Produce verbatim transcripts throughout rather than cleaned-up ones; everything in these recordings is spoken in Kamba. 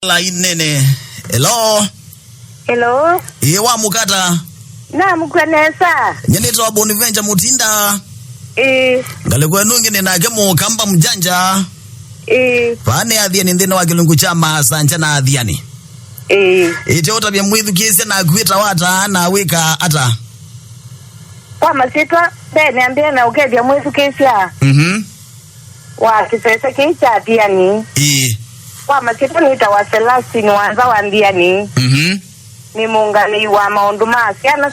Lainene. Hello. Hello. Ĩĩ, wamũka ata? Namũkw'a nesa. Nyie nĩtawa Bonaventure Mutinda. Ĩĩ. Ngalĩko ĩno ĩngĩ nĩ nake Mũkamba Mjanja. Ĩĩ. Vaa nĩ Athiani nthĩnĩ wa kĩlungu kya Maasanja na Athiani. Ĩĩ. Ĩte ũtavya mwĩthukĩĩsya naku wĩtawa ata na wĩkaa ata? Kwa masyĩtwa, mbee nĩambĩe na ũkethya mwĩthukĩĩsya. Mhm. Wa kĩsese kĩĩ kya Athiani. Ĩĩ. Kwa masyĩtwa nĩtawa Celestine Wanza wa Athiani. Mhm. Nĩ mũũngamĩi wa maũndũ ma syana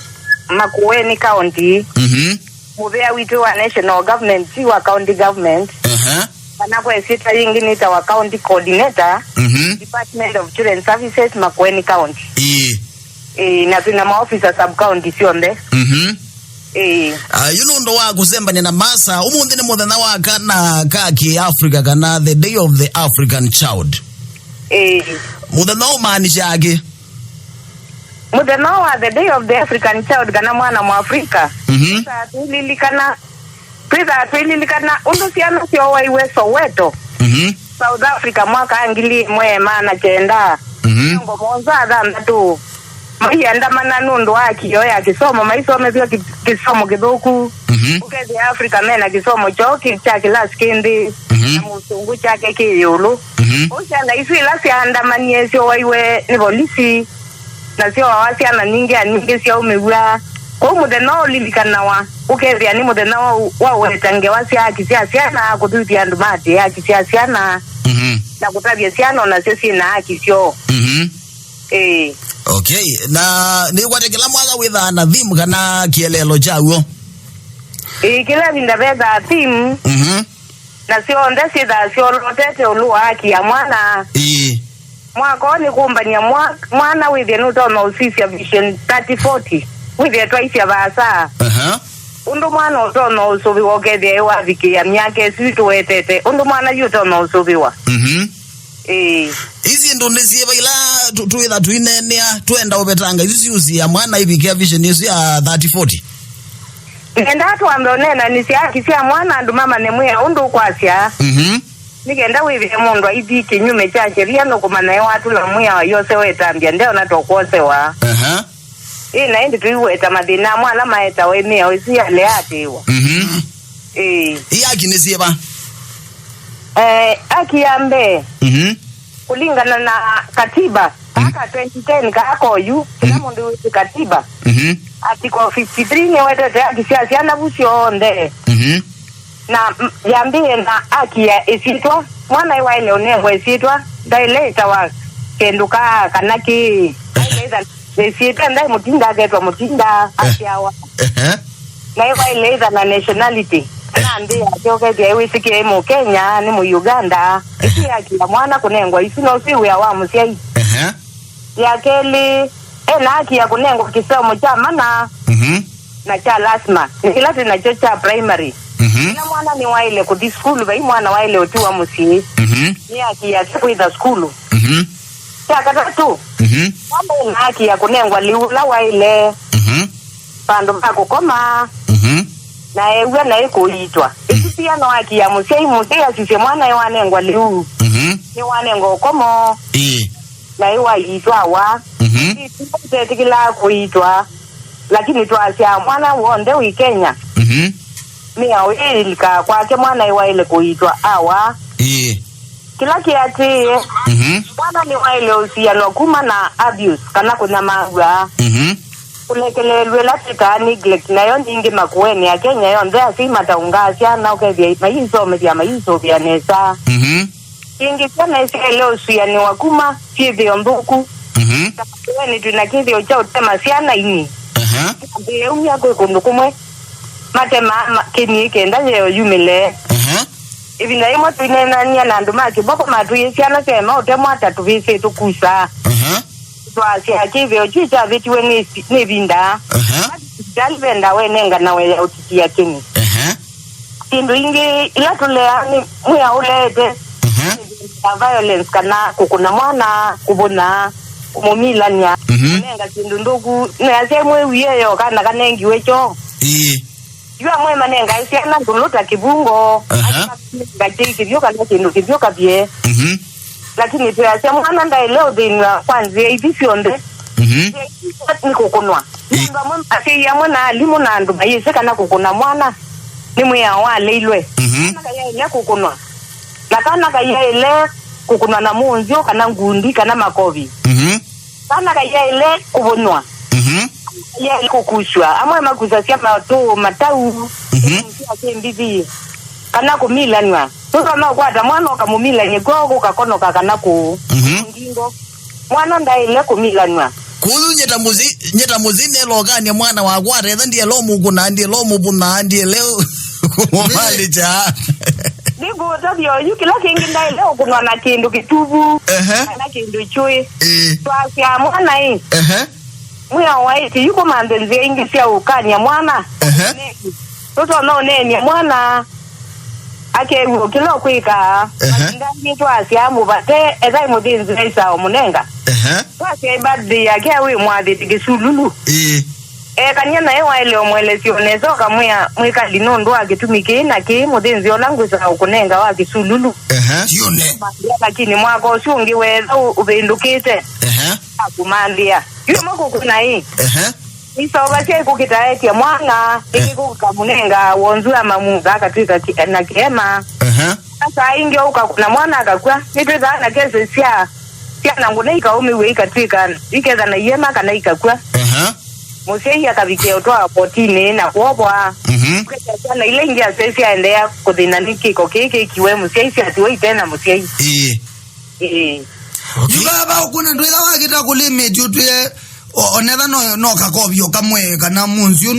Makueni County. Mhm. Mũvea witũ wa national government, ti wa county government. Aha. Kana kwa ĩsyĩtwa yĩngĩ nĩtawa county coordinator, Mhm. Department of Children Services, Makueni County. Ĩĩ. Ĩĩ, na twĩna maofisa sub county syonthe. Mhm. Ĩĩ. Ah, yu nũndũ wa kũsembany'a na Masa, ũmũnthĩ nĩ mũthenya wa kana ka Kĩafrika, kana the day of the African child. Ĩĩ. Mũthenya ũmaanishaa kĩ? Mũthenya wa the day of the African child, kana mwana Mwafrika. Mhm. Twĩthaa twĩlilikana, twĩthaa twĩlilikana ũndũ syana syoowaiwe Soweto, Mhm. South Africa, mwaka wa ngili ĩmwe maana kenda Mhm. mĩongo mũonza na thanthatũ. Maiandamana nũndũ wa kĩoo ya kĩsomo, maisomethw'a kĩ-, kĩsomo kĩthũku. Mhm. Ũkethĩa Africa mena kĩsomo kyoo kĩ-, kya kĩlasi kĩ nthĩ, Mhm. na mũsũngũ kyake kĩ ĩũlũ. Mhm. Ũu syana isu ila syaandamanie syoowaiwe nĩ volisi, na syooawa syana nyingĩ na nyingĩ syaumĩw'a. Kwoou mũthenya ũũ ũlilikanawa, ũkethĩa nĩ mũthenya wa, wa ũweta ngewa sya haki sya syana, kũthuthya andũ maatĩĩe haki sya syana, Mhm. na kũtavya syana o nasyo syĩ na haki syoo. Mhm. Ĩĩ. Okay, na nĩkwate kĩla mwaka wĩthaa na theme kana kĩeleelo kyaw'o? Ĩĩ, kĩla ĩvinda vethaa theme, Mhm. na syonthe syĩthaa syolotete ĩũlũ wa haki ya mwana. Ĩĩ. Mwaka ũũ nĩ kũmbany'a mwa-, mwana wĩthĩe nũtonya ũsisya Vision thirty forty, wĩthĩe twaisya vaasa. Aha. Ũndũ mwana ũtonya ũsũvĩwa ũkethĩa ĩwavikĩĩa myaka ĩsu tũwetete, ũndũ mwana yu ũtonya ũsũvĩwa. Mhm. Ĩĩ. Isi ndũ nĩ syĩva ila tũ-, twĩtha tũineenea, twenda ũvetanga isu siusĩĩa mwana ivikĩa vision ĩsu ya thirty forty? Nenda twambe ũneenanĩsya haki sya mwana, andũ mamanye mwĩao ũndũ ũkwasya. Mhm. Nĩ kenda wĩthĩe mũndũ aithi kĩnyume kya sheria, nũkũmanya ewatũla mwĩao yose wetambya, ndeona tokwosewa. Aha. Ĩ, na ĩndĩ tũiweta mathĩna amwe ala maetawa ĩ mĩao ĩsu yaleatĩĩwa. Mhm. Ĩĩ. Ĩ haki nĩ syĩva? Eh, haki ya mbee, Mhm. kũlingana na katiba, Mhm. kaa ka twenty ten kaa koyu, kĩla Mhm. mũndũ wĩsĩ katiba, Mhm. article fifty three nĩwetete haki sya syana vu syonthe. Mhm. Na, mm, yambĩĩe na haki ya ĩsyĩtwa. Mwana ĩwaĩle ũnengwa ĩsyĩtwa, ndaĩle ĩtawa kĩndũ kaa kana kĩĩ. Aĩle ĩtha ĩsyĩtwa, ndaĩ Mũtinda aketwa Mũtinda, Eh. asyawa. Ehe. Na ĩwaĩle ĩtha na nationality. Kana nthĩ yake ũkethĩa ewĩsĩkĩe ĩ Mũkenya, nĩ Mũuganda. Ĩsu yĩ haki ya mwana kũnengwa isu, na ũsu wĩ wĩa wa mũsyai. Ehe. Ya kelĩ, ena haki ya kũnengwa kĩsomo kya mana Mhm. na kya lasima, nĩ kĩla twĩ nakyo kya primary. Mhm. Kĩla mwana nĩwaĩle kũthi sukulu, vai mwana waĩle ũtiwa mũsyĩ. Mhm. Nĩ haki yake kwĩtha sukulu. Mhm. Kya katatũ, Mhm. mwana ena haki ya kũnengwa lĩu ũla waĩle, Mhm. vandũ va kũkoma, Mhm. na ew'a naĩ kũiitwa. Ĩsu Mhm. pia no haki ya mũsyai, mũsyai asisye mwana ĩwanengwa lĩu, Mhm. nĩwanengwa ũkomo. Ĩĩ. Na ĩwaiitwa awa. Mhm. Ĩtetĩkĩlaa kũiitwa, lakini twasyaa mwana w'onthe wĩ Kenya. Mhm. Mĩao ĩĩ ĩlikaa kwake, mwana ĩwaĩle kũiitwa awa. Ĩĩ. Kĩla kĩatĩĩe, Mhm. mwana nĩwaĩle ũsianwa kuma na abuse kana kũnyamaw'a. Mhm. Kũlekeleelw'a ĩla twĩtaa neglect, nayo ningĩ Makueni ya Kenya yonthe asyai mataũngaa syana, ũkethĩa mayĩisomethya, mayĩisũvĩa nesa. Mhm. Ĩngĩ, syana isyaĩle ũsũanĩwa kuma syĩthĩo nthũku. Mhm. Ta Makueni twĩ na kĩthĩo kya ũtema syana ini. Aha. Ĩu myako kwĩ kũndũ kũmwe matemaa ma-, kĩni kenda yeo yumĩle. Aha. Ĩvinda yĩmwe tũineenany'a na andũ ma kĩvoko matwĩie syana syaema ũtemwa ta tũvĩsĩ tũkusaa. Aha. Twasya kĩthĩo kyu kyavĩtiwe nĩ si-, nĩ ĩvinda. Aha. Sivitalĩ ve ndawa ĩnenganawe ya ũtitia kĩni. Aha. Syĩndũ ingĩ ila tũleaa nĩ mwĩao ũleete Mhm. ya violence, kana kũkũna mwana, kũvũnya, kũmũmilany'a, Mhm. kũnenga syĩndũ nthũku. Nĩ asyai mwĩwie yo kana kanengiwe kyoo. Ĩĩ. Yu amwe manengae syana ndũlũ ta kĩvungo, Aha. angĩ manenga kyei kĩvyũ kana kĩndũ kĩvyũ kavye. Mhm. Lakini twĩasya mwana ndaĩle ũthĩnw'a kwa nzĩa ithi syonthe. Mhm. Nĩ kũkũnwa. Ĩ- Andũ amwe, asyai amwe na alimũ na andũ mayĩsĩ kana kũkũna mwana nĩ mwĩao waleilwe. Mhm. Kana kayaĩle kũkũnwa. Na kana kayaĩle kũkũnwa na mũnzyũ kana ngundi kana makovi. Mhm. Kana kayaĩle kũvũnwa. Mhm. Kayaĩle kũkusw'a. Amwe makusasya matũ, matau, mhm, sya kĩmbithi, kana kũmilanw'a. Nũtonya ũkwata mwana ũkamũmilany'a kw'oko ũkakonoka kana kũũ, mhm, ngingo. Mwana ndaĩle kũmilanw'a. Kũu nyeta mũsyai, nyeta mũsyai nĩlokanĩa mwana wakwa atetha ndiela ũmũkũna, ndiela ũmũvũna, ndiela ũmũvalĩkya. Nĩngũũtavya oyu, kĩla kĩngĩ ndaĩle ũkũnwa na kĩndũ kĩtuvu, ehe, kana kĩndũ kyũĩ. Ĩĩ. Twasya mwana ĩ. Ehe. Mwĩao waĩtye yu kũmanthe nzĩa ingĩ sya ũkany'a mwana. Ehe. Nũtonya ũneeny'a mwana akew'a kĩla ũkwĩkaa. Ehe. Mavinda angĩ twasya mũvate, ethai mũthĩnzĩo ĩsaa ũmũnenga. Ehe. Twasya birthday yake wĩ mwathĩte kĩsululu. Ĩĩ. Ekany'a naĩ waĩle ũmũelesya o nesa ũkamwĩa mwĩkali nũndũ wa kĩtumi kĩĩ na kĩĩ mũthĩnzĩo ũla ngwĩsaa ũkũnenga wa kĩsululu. Ehe. Lakini mwaka ũsu ũngĩ weetha ũ-, ũvĩndũkĩte. Ehe. Akũmanthĩa. Yu makũkũna ĩ. Ehe. Isova syaĩ kũkĩtaetya mwana, ĩngĩ kũkamũnenga wonzu amamutha akatw'ĩka ki-, na kĩema. Ehe. Asa ingĩ ũkakũna mwana akakw'a. Nĩtwĩthaa na kesi sya syana ngũne ikaũmĩw'a ikatw'ĩka iketha na iema kana ikakw'a. Ehe. Mũsyai akavikĩa ũtwawa kotinĩ na kwovwa. Mhm. Ũkethĩa syana ila ingĩ asyaĩ syaendeea kũthĩna nĩ kĩko kĩĩ kĩkiwe mũsyai syatiwa ite na mũsyai. Ĩĩ. Ĩĩ. Okay. Yu vava ũkũna ndwĩtha wakĩta kũlĩmĩti ũtwĩe, o-, onetha no, no kakovyo kamwe kana mũnzyũ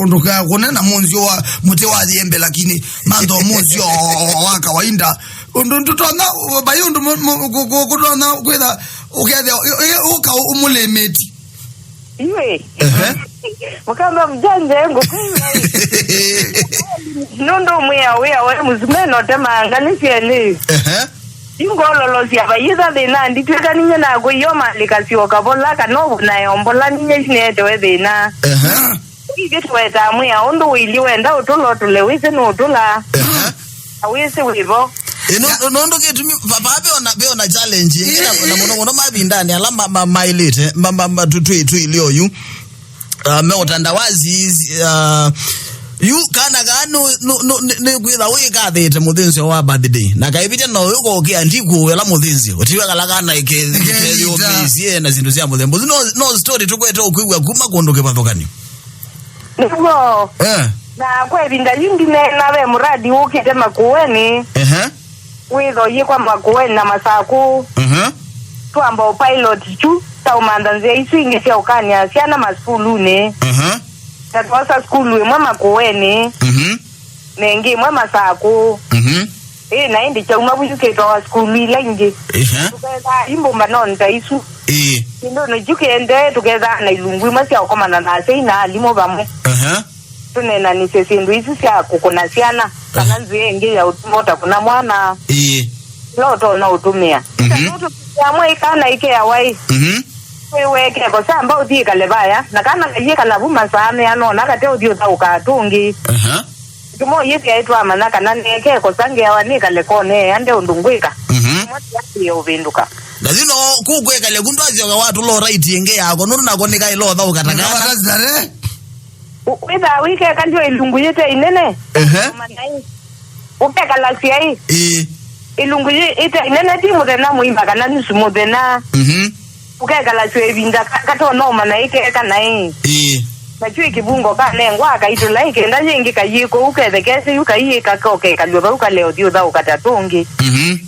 ndũkakũne na mũnzyũ wa mũtĩ wa yembe, lakini mantho mũnzyũ o, o, wa kawaida. Ũndũ ndũtonya, vai ũndũ mũ-, mũ-, kũ-, kũ-, kũtonya kwĩtha ũkethĩa ĩ-, ĩ-, ũka ũmũlĩmĩti. Iwe. Ehe. Mũkamba mjanja ngũkwĩw'a. Nũndũ mwĩa wĩa we mũsumeno temanga nĩ syelĩ. Ehe. Ingololosya vayĩtha thĩna nditwĩka ninye naku iyo malĩka syoka vola kana ũvũnae ombola ninye ineetewe thĩna. Ehe. Ithyĩ tũwetaa mwĩa ũndũ wĩilyĩ wenda ũtũla ũtũle wĩsĩ nũũtũla. Ehe. Na wĩsĩ wĩvo. Ĩ, nũ-, nũ-, nũndũ kĩtumi, va-, vaa veona, veona challenge ĩngĩ na, na mũno mũno mavindanĩ ala ma-, ma-, maĩlĩte, ma-, ma-, ma-, tũ-, twĩ-, twĩilye oyu. Uh, me ũtandawazi, uh, yu kana kaa nũ-, nũ-, nũ-, nĩ-, nĩkwĩtha wĩkathĩte mũthĩnzĩo wa birthday. Na kaĩvĩtya no ũkokĩa ndikũwela mũthĩnzĩo. Ũtiwe kala kana ĩke-, ĩkethĩo mĩisie na syĩndũ sya mũthemba. No, no story tũkwete ũkwĩw'a kuma kũndũ kĩvathũkany'o. Nĩw'o. Eh. Na kwa ĩvinda yu ndineena ve mũradi wũkĩte Makueni. Ehe. Wĩthoyĩkwa Makueni na Masakũ. Mhm. Twamba ũpilot tu, taũmantha nzĩa isu ingĩ sya ũkanĩa syana masukulunĩ. Mhm. Na twosa sukulu ĩmwe Makueni. Mhm. Na ĩngĩ ĩmwe Masakũ. Mhm. Ĩĩ, na ĩndĩ kyauma vu yu kĩtwawa sukulu ila ingĩ. Ehe. Tũkethaa imbũmbanonĩ ta isu. Ĩĩ. Kĩndũnĩ kyu kĩendee, tũkethaa na ilungu imwe sya ũkomana na asyai na alimũ vamwe. Ehe. Tũneenanĩsye syĩndũ isu sya kũkũna syana, kana nzĩa ĩngĩ ya ũtuma ũtakũna mwana. Ĩĩ. Ĩla ũtonya ũtũmĩa. Mhm. Kana ũtũmĩa amwe ĩkana ĩkeawa ĩ. Mhm. Kwĩwekeko samba ũthi ĩkale vaya, na kana kayĩkala vu masaa meana ũna kate ũthi ũthaũkaa tũngĩ. Ehe. Tumo yĩthĩa ĩtwamanya kana nĩeke kosa ngeawa nĩkale kone ande ũndũ ngwĩka. Mhm. Mwatia ũvĩndũka. Na yu no kũkwĩkale ku ndwasyoka watũla right ĩngĩ yako, nũndũ nako nĩkaĩla ũthaũka ta kana. Ngavata zare. Wĩthaa wĩkeka ndio ilungu yĩte inene. Ehe. Ũkekala syai. Ĩĩ. Ilungu yĩ-, ĩte inene ti mũthenya mũima kana nusu mũthenya. Mhm. Ũkekala syo ĩvinda ka-, katona ũmanya ĩkeka naĩ. Ĩĩ. Nakyo ĩkĩvungo kanengwa akaitũla ĩkenda yĩngĩ kayĩ kũu kethekese yu kaiĩ kakokekalw'a vau kale ũthi ũthaũka ta tũngĩ. Mhm.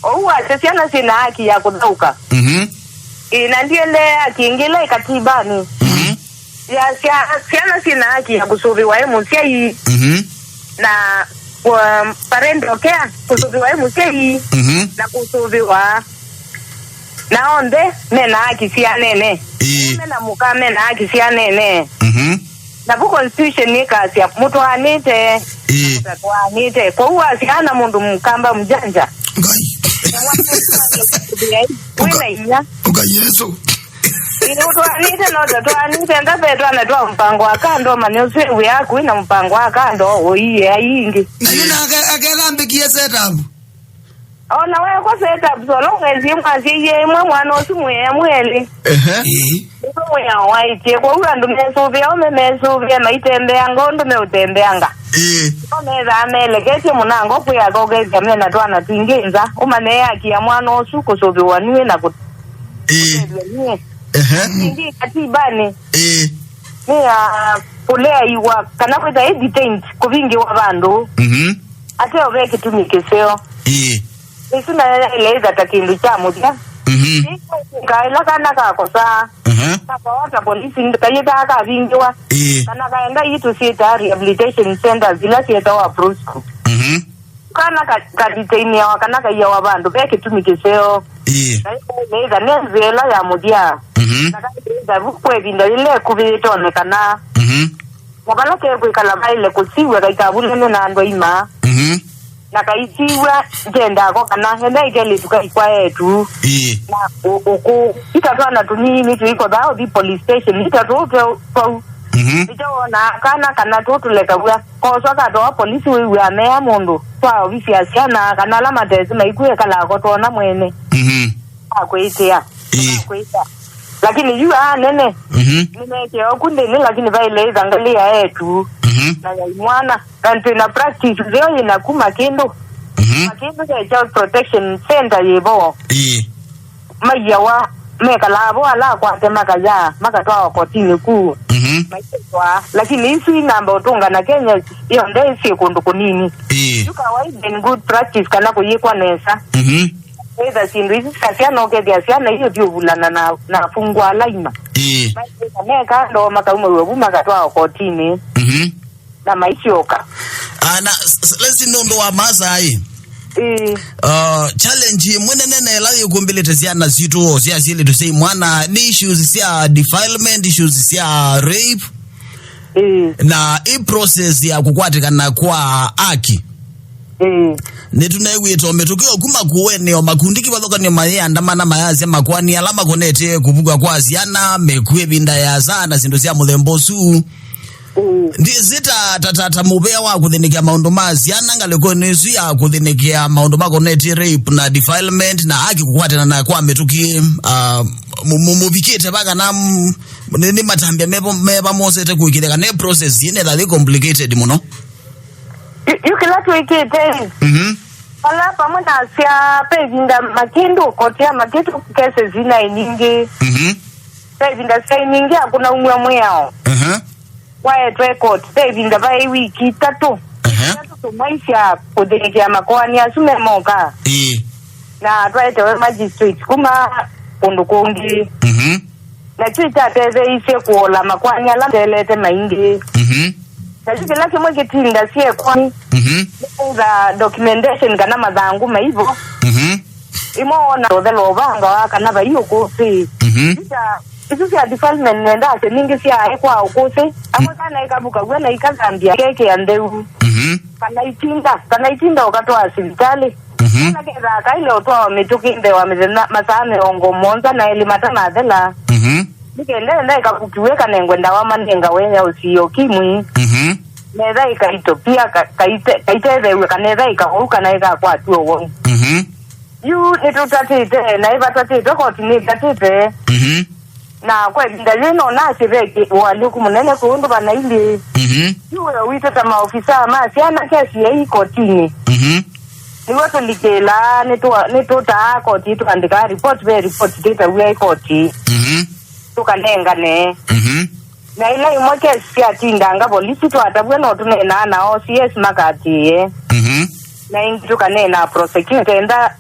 Ou wasya syana syĩ na haki ya kũthaũka. Mhm. Ĩĩ, na ndiendee haki ĩngĩ ĩla ĩkatibanĩ. Mhm. Ya sya-, syana syĩ na haki ya kũsũvĩwa ĩ mũsyai. Mhm. Na, um, parental care, kũsũvĩwa ĩ mũsyai. Mhm. Na kũsũvĩwa na onthe me na haki syanene. Ĩĩ. Mena mũka me na haki syanene. Mhm. Na vu constitution ĩkasya mũtwaanĩte, ĩĩ, na mũtatwaanĩte. Kwoou wasyaa na mũndũ mũkamba mjanja. Ngai. Wĩ na inya. Ngai Yesu. Ĩĩ, ũtwaanĩte no ũtatwaanĩte, ndavetwa na twa mpango wa kando, manya ũsu wĩ wĩa waku wĩ na mpango wa kando, ũiye aingĩ. Na yu nake akethambĩkie setup. Ona wekwa setup, so long as imwasya iye imwe mwana ũsu mwĩa mwelĩ. Ehe. Ĩĩ. Nĩvo mwĩao waĩtye, kwoou andũ mesũvĩa, ome mesũvĩa, maitembeanga ũndũ meũtembeanga. Ĩĩ. No methaa meleketye mũnango kwĩ aka ũkethĩa mena twana twingĩ nza, ũmanye yakia mwana ũsu kũsũvĩwa nue na kũ-, Ĩĩ. kũtethw'a nue. Ehe. Ĩngĩ katibanĩ. Ĩĩ. Nĩ ya kũleaiwa kana kwĩta detained, kũvingĩwa vandũ. Mhm. Ateo ve kĩtumi kĩseo. Ĩĩ. Ĩsu nayo yaĩle ĩtha ta kĩndũ kya mũthya. Mhm. Ĩkaĩla kana kakosaa. Aha. Kakawa ta polisi kayĩtaa kavingĩwa. Ĩĩ. Kana kaenda itũ syĩtaa rehabilitation centers ila syĩtawa Prosco. Mhm. Kana ka-, kadetainiawa kana kaiawa vandũ ve kĩtumi kĩseo. Ĩĩ. Nayo nĩ ĩtha nĩ nzĩa ĩla ya mũthya. Mhm. Na kaĩle ĩtha vu kwa ĩvinda yĩla ĩkuvĩ ĩtonekana. Mhm. Na vala kekwĩkala vaĩle kũsiw'a kaikavulane na andũ aima. Mhm. Na kaitiw'a ndyendako kana enda ikelĩtu kaikwa etu. Ĩĩ. Na ũ-, ũkũ itatwana tũnini tũikothaa ũthi police station itatũ twau. Mhm. Nĩkyo wonaa kana kana tũtũlekaw'a koswa katwawa polisi wĩw'aa mea mũndũ twa ovisi ya syana kana ala matesĩ maikwĩkalaa kotwona mwene. Mhm. Akwĩtĩa. Ĩĩ. Akwĩtĩa. Lakini yu aa nene. Mhm. Nĩmekĩa oku ndĩnĩ lakini vaĩle ĩtha ngalĩ ya etu. Mhm. Na ya imwana. Na twĩ na practice nzeo yĩ na kuma kĩndũ. Mhm. Na kĩndũ ya Child Protection Center yĩvo. Ĩĩ. Maiawa, mekalaa vo ala akwate makaya, makatwawa kotini kuu. Mhm. Maitwa. Lakini isu inamba ũtũnga na Kenya yonthe syĩ kũndũ kũnini. Ĩĩ. Yu kawaida in good practice kana kũyĩkwa nesa. Mhm. Ĩtha syĩndũ isu sya syana ũkethĩa syana iyo thiũvulana na, na afungwa ala ima. Ĩĩ. Maitwa meka ndoo makaumaw'a vu makatwawa kotini. Mhm. Na maisyoka. Ah, na s-, s-, lesi nũndũ wa masaa ĩ. Ĩĩ. Uh, challenge ĩmwe nene na ĩla yĩkũmbĩlĩte syana sitũ o sya syĩlĩtu sya imwana nĩ issues sya defilement, issues sya rape. Ĩĩ. Na ĩ process ya kũkwatĩkana kwa aki. Ĩĩ. Nĩtũnew'ĩte o mĩtũkĩ o kuma kũeneo makundi kĩvathũkanyo mayĩandamana mayasya makoani ala makonete kũvuka kwa syana, mĩkw'ũ ĩvinda ya saa na syĩndũ sya mũthemba ũsu. Mm. Ndĩsĩ ta, ta, ta, ta mũvea wa kũthĩnĩkĩa maũndũ ma syana ngalĩkonĩ ĩsu ya kũthĩnĩkĩa maũndũ makonetye rape na defilement na aki kũkwatana na kwa mĩtũkĩ, ah, mũ-, mũ-, mũvikĩte va kana, mm, nĩ, nĩ matambya meva, meva mosete kũĩkĩthya kana ĩ process yĩnetha yĩ complicated mũno? Yu, yu kĩla twĩkĩte, mhm, vala pamwe nasya pe ĩvinda makĩndũ kotia makĩtu cases ina nyingĩ. Mhm. Pe ĩvinda syai nyingĩ akũnaumw'a mwĩao. Aha. Waetwe koti, ve ĩvinda vaĩ wiki itatũ. Aha. Itatũ tũmwaisya kũthĩnĩkĩa makoani asu memoka. Ĩĩ. Na twaetewe magistrate kuma kũndũ kũngĩ. Mhm. Na kyu kyatetheeisye kũola makoani ala matelete maingĩ. Mhm. Na kyu kĩla kĩmwe kĩtinda syekoni. Mhm. Nĩ kũtha documentation kana mathangũ maivo. Mhm. Ĩmwe wona ũthela ũvangawa kana vai ũkũsĩ. Mhm. Isu sya defilement nenda asya ningĩ syaĩ kwa ũkũsĩ. Amwe kana ĩkavukaw'a na ikathambya kekĩa ntheu. Mhm. Kana itinda, kana itinda ũkatwaa sivitalĩ. Mhm. Kana kethaa kaile ũtwawa mĩtũkĩ mbee wa mĩthenya masaa mĩongo mũonza na elĩ matanathela. Mhm. Nĩkenda enda ĩkavukiw'e kanengwe ndawa manengawe ya ũsii ũkimwi. Mhm. Netha ĩkaitopia, ka-, kaite-, kaitetheew'e kana etha ĩkawau kana ĩkakwatw'a ũwau. Mhm. Yu nĩtũtatĩte, na ĩvatatĩtwe, koti nĩtatĩte. Mhm. Na kwa ĩvinda yĩĩ no nasye ve kĩ-, ũalyũku mũnene kũndũ vana ilyĩ. Mhm. Yu wĩa witũ ta maofisaa ma syana kesi yai kotinĩ. Mhm. Nĩw'o tũlikĩlaa, nĩtũa-, nĩtũtaa koti, tũandĩkaa report, ve report twĩtaw'a ĩ koti. Mhm. Tũkanengane. Mhm. Na ila imwe kesi syatindanga volisi twatavw'a no tũneenaa na O C S makatĩĩe. Mhm. Na ĩngĩ tũkaneenaa prosecutor enda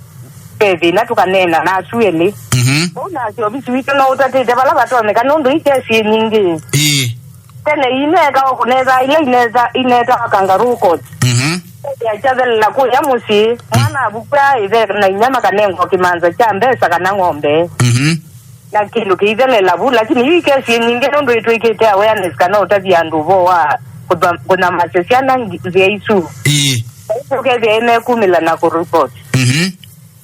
ve thĩna tũkaneena nasu elĩ. Mhm. Ũu nasyo ovisi witũ no ũtatĩte vala vatonyeka nũndũ i kesi nyingĩ. Ĩĩ. Tene ineeka o kũnetha ila inetha, inetawa kangaroo court. Mhm. Yakyathelela kũya mũsyĩ, mwana avukwa ĩthe na inya makanengwa kĩmanza kya mbesa kana ng'ombe. Mhm. Na kĩndũ kĩithelela vu, lakini yu ikesi nyingĩ nũndũ ĩtwĩkĩte awareness kana ũtavya andũ ũvoo wa kũtha-, kũnyamasya syana ngi-, nzĩa isu. Ĩĩ. Ũkethĩa ĩmekumĩla na kũreport. Mhm.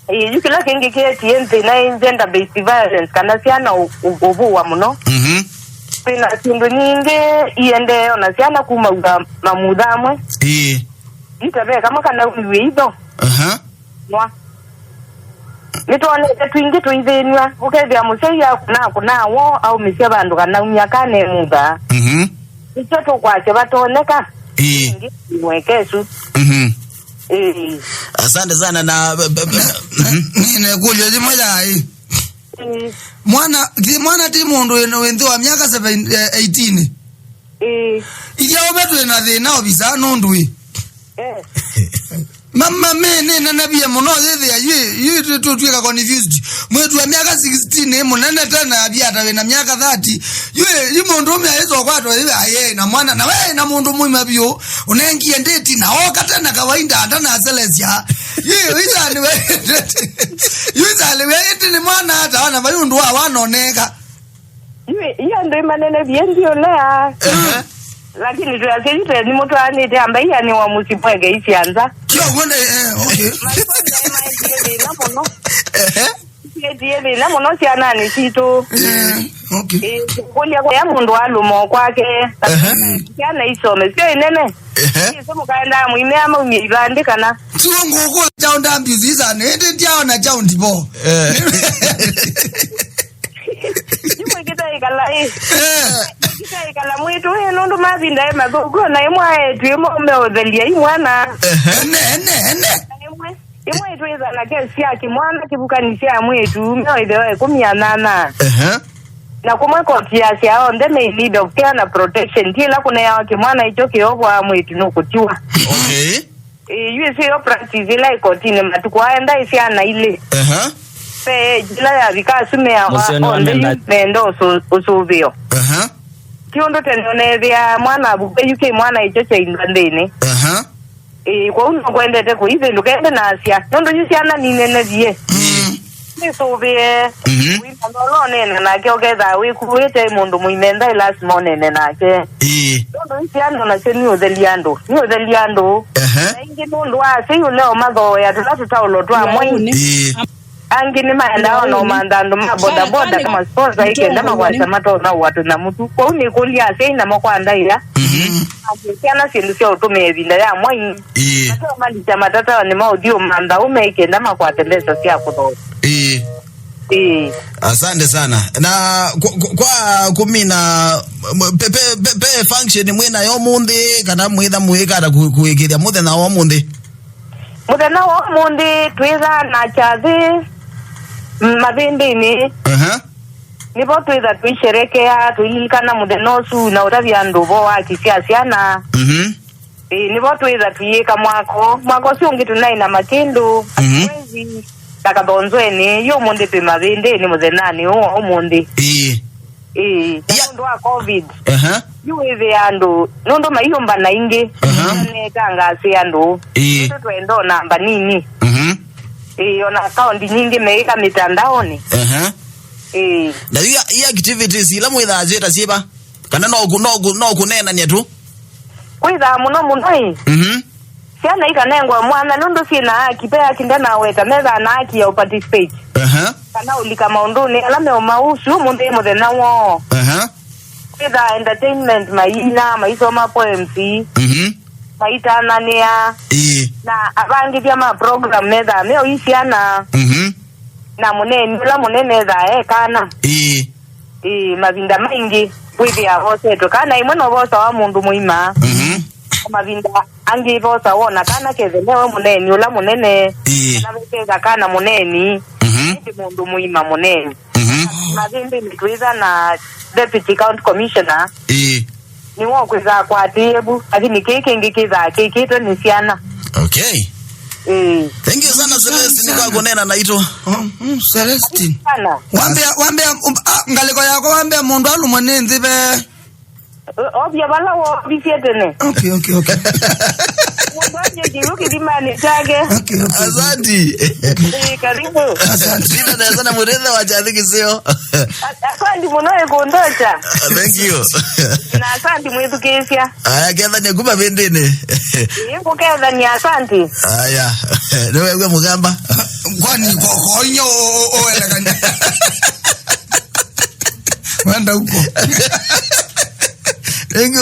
Ĩĩ, yu kĩla kĩngĩ kĩetie nthĩna ĩ gender based violence kana syana ũ-, ũ-, ũvũwa mũno. Mhm. Twĩna syĩndũ nyingĩ iendee ona syana kumaw'a mamutha amwe. Ĩĩ. Ita ve kamwe kana wiw'e itho. Aha. Nwa. Nĩtwonete twingĩ tũithĩnw'a, ũkethĩa mũsyai akũna akũna woo aumĩsya vandũ kanaumya kana emutha. Mhm. Nĩkyo tũkwasya vatonyeka. Ĩĩ. Ĩngĩ mweke ĩsu. Mhm. Ĩĩ. Asante sana na, b-, b-, b-, mhm. Nĩ, nĩ kũlyo yĩmwe yaĩ. Ĩĩ. Mwana, ti mwana ti mũndũ wĩ, wĩ nthĩ wa myaka seven, eh, eighteen. Ĩĩ. Ithyĩ aũme twĩ na thĩna ovisa nũndũ ĩ. Eh. Mama me nĩ nanavie mũno yĩthĩa yu, yu tu, tu, twĩka confused. Mwĩtu wa myaka sixteen ĩ mũnene tena aviata wĩ na myaka thirty. Yu, yu mũndũ ũme aĩtwa kwatwa ĩ aye na mwana na we na mũndũ mũima biũ. Ũnengie ndĩti na oka tena kawaida ata na Celestia. Yu, yu isa nĩ we. Yu isa nĩ we ĩtĩ nĩ mwana ata wana vai ũndũ wa wanoneka. Yu, yu andũ ĩmanene vie ndiũlea. Ehe. Lakini twĩasya yu teni mũtwaanĩte amba ianĩwa mũsyĩ mweke isya nza. Kyo kwenda, eh, okay. Maitũ nĩ maetie thĩna mũno. Ehe. Etie thĩna mũno syananĩ sitũ. Eh, okay. Ĩ, kũlya kwa mũndũ alũmo kwake. Ehe. Syana isome. Sio inene. Ehe. Ise mũkaenda mũimea maumie ivandĩ kana. Sio ngũkũ chao ndambi zizane. Ende ndiao na chao ndibo. Eh. Imwe kĩtaĩkala ĩ. Eh. Kĩtaĩkala mwĩtũ ĩ nũndũ mavinda ĩ mathũku, na ĩmwe aetw'e ĩmwe ũmeũthelia i mwana. Ehe. Ene, ene, ene. Na ĩmwe, ĩmwe ĩtwĩtha na kesi ya kĩmwana kĩvukani sya mwĩtu, mĩo ĩtheo ĩkũmi na nyanya. Ehe. Na kũmwe koti yasya onthe me in need of care na protection. Ti ĩla kũneawa kĩmwana ĩkyo kĩovwa mwĩtu nũkũtiwa. Okay. Ĩĩ, yu ĩsu yo practice ĩla ĩkotinĩ matukũ aya ndaĩ syana ilĩ. Aha. Ve age ĩla yavika asu meawa mũsyĩ nĩ wa onthe yu mĩenda. Menda ũsũ-, ũsũvĩo. Aha. Ti ũndũ tene ũneethĩa mwana avuka yu kĩ mwana ĩkyo kyainda nthĩnĩ. Aha. Ĩĩ, kwoou nũkwendete kũithĩndũka ĩndĩ nasya. Nũndũ yu syana ninenevie. Mm. Nĩsũvĩe. Mhm. Wĩmanya ũla ũneena nake ũkethaa wĩkuĩte mũndũ mũimenda ĩ lasima ũneene nake. Ĩĩ. Nũndũ isi andũ nasyo nĩ ũthelia andũ. Nĩ ũthelia andũ. Ehe. Na ingĩ nũndũ wa asyai ũlea ũmathooea tũla tũtaũlo twa mwai. Ĩĩ. Angĩ nĩmaendaa ona ũmantha andũ ma bodaboda kama sponsor ĩ kenda makwasya matonya ũwa tũnyamũ tu. Kwoou nĩkũlya asyai namo kwa ndaĩa. Mhm. Syana syĩndũ sya ũtũmĩa ĩvinda ya mwai. Ĩĩ. Matoa malisya matataonĩ ma ũthiĩ ũmantha ũme ĩ kenda makwate mbesa sya kũthooa. Ĩĩ. Ĩĩ. Asante sana. Na kwa, kwa, kwa kumina, m-, pe, pe, pe, pe function mwĩ nayo ũmũnthĩ, kana mwĩtha mwĩkata ku-, kũĩkĩthya mũthenya wa ũmũnthĩ? Mũthenya wa ũmũnthĩ twĩtha na kyathĩ, mm, Mavĩndĩnĩ. Aha. Nĩvo twĩtha tũisherekea, tũililikana mũthenya ũsu na ũtavya andũ ũvoo wa kĩsya syana. Mhm. Ĩĩ, nĩvo twĩtha tũyĩka mwako. Mwako ũsu ũngĩ tũnaĩ na Makĩndũ, mhm, Atwezi, na Kathonzweni. Yu ũmũnthĩ twĩ Mavĩndĩnĩ mũthenyanĩ ũũ wa ũmũnthĩ. Ĩĩ. Ĩĩ, na ya- nũndũ wa covid. Aha. Yu wĩthĩa andũ, nũndũ mayũmbana ingĩ, aha, netangaasĩ andũ. Ĩĩ. Nũndũ twenda o namba nini. Mhm. Ĩĩ, ona akaunti nyingĩ meĩka mĩtandaonĩ. Aha. Ĩĩ. Na yu, yu activities ila mwĩthaa syĩta syĩva? Kana no kũ-, no kũ-, no kũneenany'a tu? Kwĩthaa mũno mũno ĩ. Mhm. Syana ikanengwa mwanya nũndũ syĩ na haki, ve haki ndanaweta, methaa na haki ya ũparticipate. Aha. Kana ũlika maũndũnĩ ala meũmausu ũmũnthĩ mũthenya woo. Aha. Kwĩthaa entertainment, maina, maisoma poems, mhm, maitananĩa. Ĩĩ. Na avangĩthya ma program methaa me o i syana. Mhm. Na mũneeni ũla mũnene ethaa e kana. Ĩĩ. Ĩĩ, mavinda maingĩ wĩthĩaa vosetwe kana ĩmwe no vosawa mũndũ mũima. Mhm. Mavinda angĩ vosawa ona kana kethele we mũneeni ũla mũnene. Ĩĩ. Kana veketha kana mũneeni. Mhm. Ĩndĩ mũndũ mũima mũneeni. Mhm. Mavĩndĩnĩ twĩtha na Deputy County Commissioner. Ĩĩ. Nĩwe ũkwĩthaa kwatĩĩe vu, lakini kĩĩ kĩngĩ kĩthaa kĩkĩtwe nĩ syana. Okay. Ĩĩ. Thank you sana, Celestine, kwa kũneena naitũ. Oh, mm, Celestine. Sana. Wambĩa, wambĩa, um, ah, ngalĩko yakwa wambĩa mũndũ alũmwa nĩ nthĩ ve. O-, ovya vala wovisye tene. Okay, okay, okay. Mũndũ aje kĩw'ũ kĩthimanĩ kyake. Okay, okay. Asante. Ĩĩ, karibu. Asante. Nina nesa na mũrĩthe wa kyathĩ kĩseo. A-, asante mũno ĩkũndocha. Thank you. Na asante mwĩthukĩĩsya. Aya, kethania kuma vĩndĩnĩ. Ĩĩ, ngũkethania, asante. Aya. Nĩwew'a mũgamba? Kwani ko-, koinyo o-, o-, oelekania? Wenda huko. Ingi,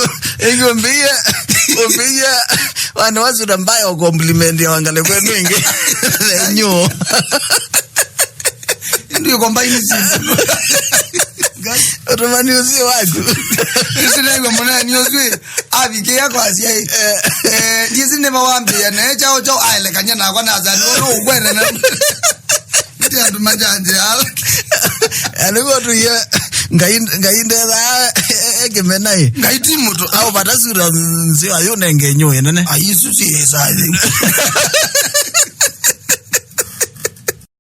ingi umbie, umbie, wana wasu na mbaya wa compliment ya wangale kwenu ingi. Thenyu. Twĩ combine seat. Ũtũmani ũsio waku. Ĩsu nĩw'a mũneeni ũsu ĩ, avikĩa kwa asyai. Eh, ndiĩsĩ nĩ mawambĩĩa naĩ kyaũ kyaũ aelekany'a nakwa na asyai, nĩ ũndũ ũkwene na. Nĩ andũ majanjĩ ala. Anĩguo tuie Ngai, Ngai ndethaa ekĩmena ĩ. Ngai ti mũtũ. Au vata sura nzeo ayũnenge nyũĩ nene. Ai, isu siĩsa.